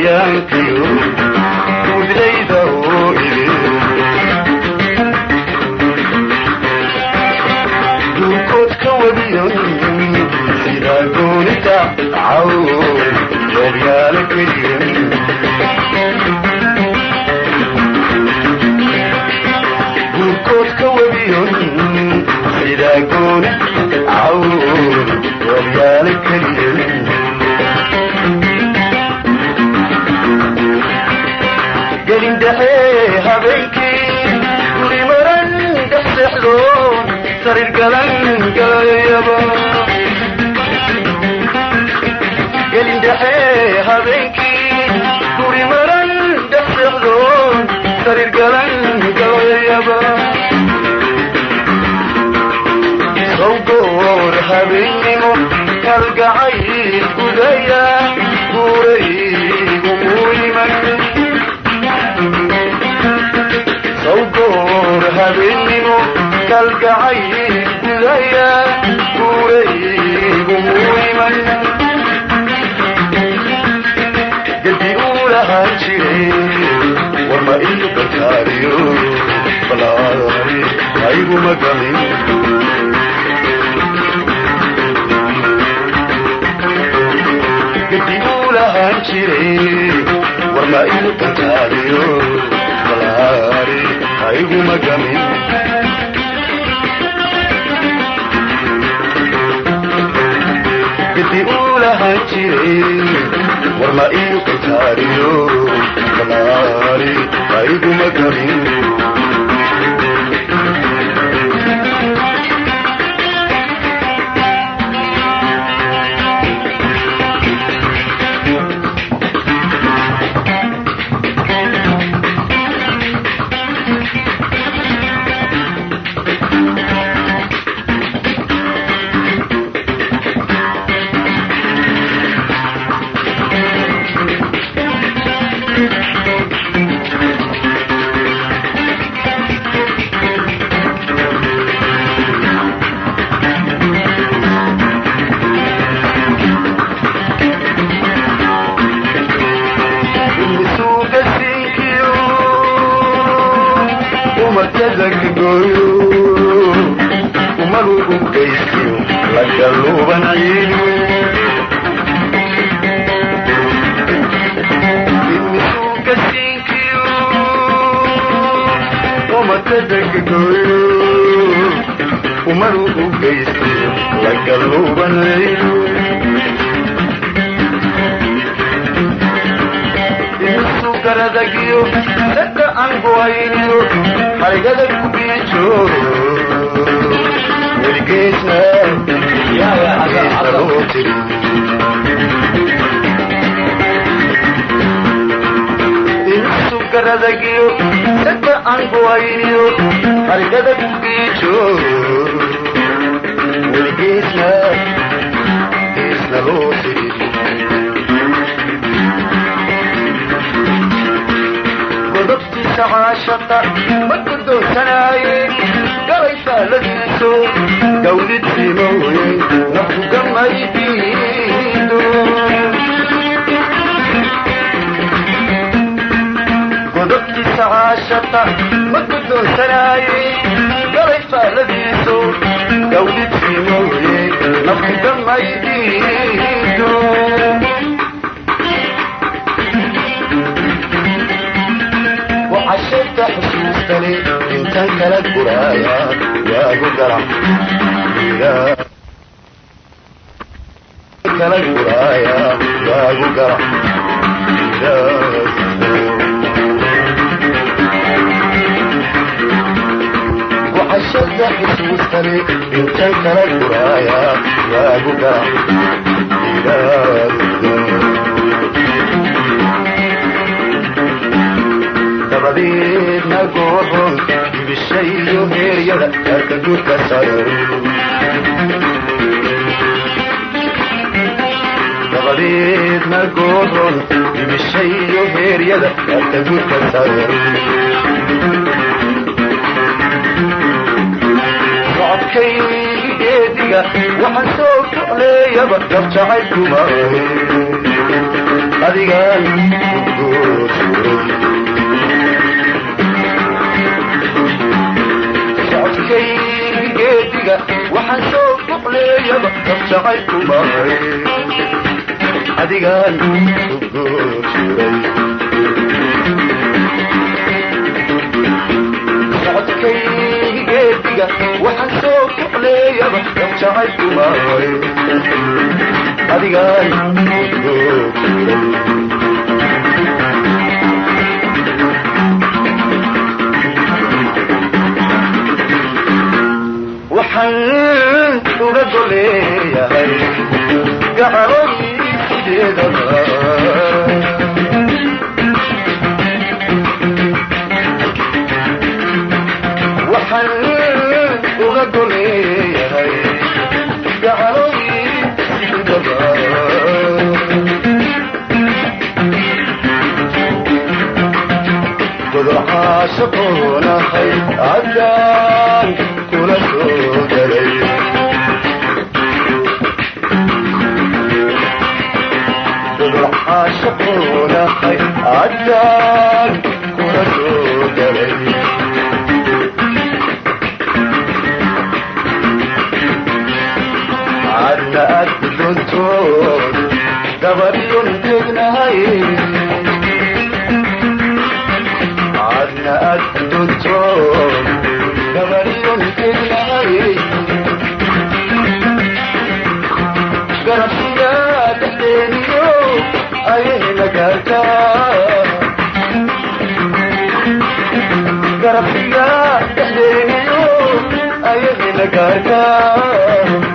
Gayaankiyo guudlayda oo idin duurkood ka wadiyon sidaa goonida caw goobyaala keliyan duurkood ka wadiyon sidaa gooni caw goobyaala keliyan gelin dhexe habeenkii guri maran dhex seexdo sariir galan galayaba gelin dhexe habeenkii guri maran dhex seexdo sariir galan galayaba sawgoor habeennimo kalgacayl gudaya guuraygu muiman sawgoor habeennimo kalgacayl gudaya guuraygu muiman gedi uu lahaan jiray warma iyu gartaariyo balaari ayguma gamin gedi uu lahaan jiray warma iyu gartaariyo balaari ayguma gamin gedi uu lahaan jiray warma iyu gartaariyo balaari ayguma gamin Waxaan soo kocleeyaba gabjacay kuma adigaan. jiray. Socodkayga geediga waxaan soo boqleeyaba dabjacay kumay adigaan ku jiray. Socodkayga geediga waxaan soo boqleeyaba dabjacay kumay adigaan ku jiray. Waxaan uga goleeyahay gacalooysideedaba, waxaan uga goleeyahay gacalooysideedaba, godolcaashaqoonahay haddaan kula soo galay, godolcaashaqoonahay haddaan kula soo galay. Adna aad guddoontood gabadhiyon tegnahay, adna aad guddoontood gabadhiyon tegnahay, garabsiga dhexdeeniyo ayayna gaartaa, garabsiga dhexdeeniyo ayayna gaartaa.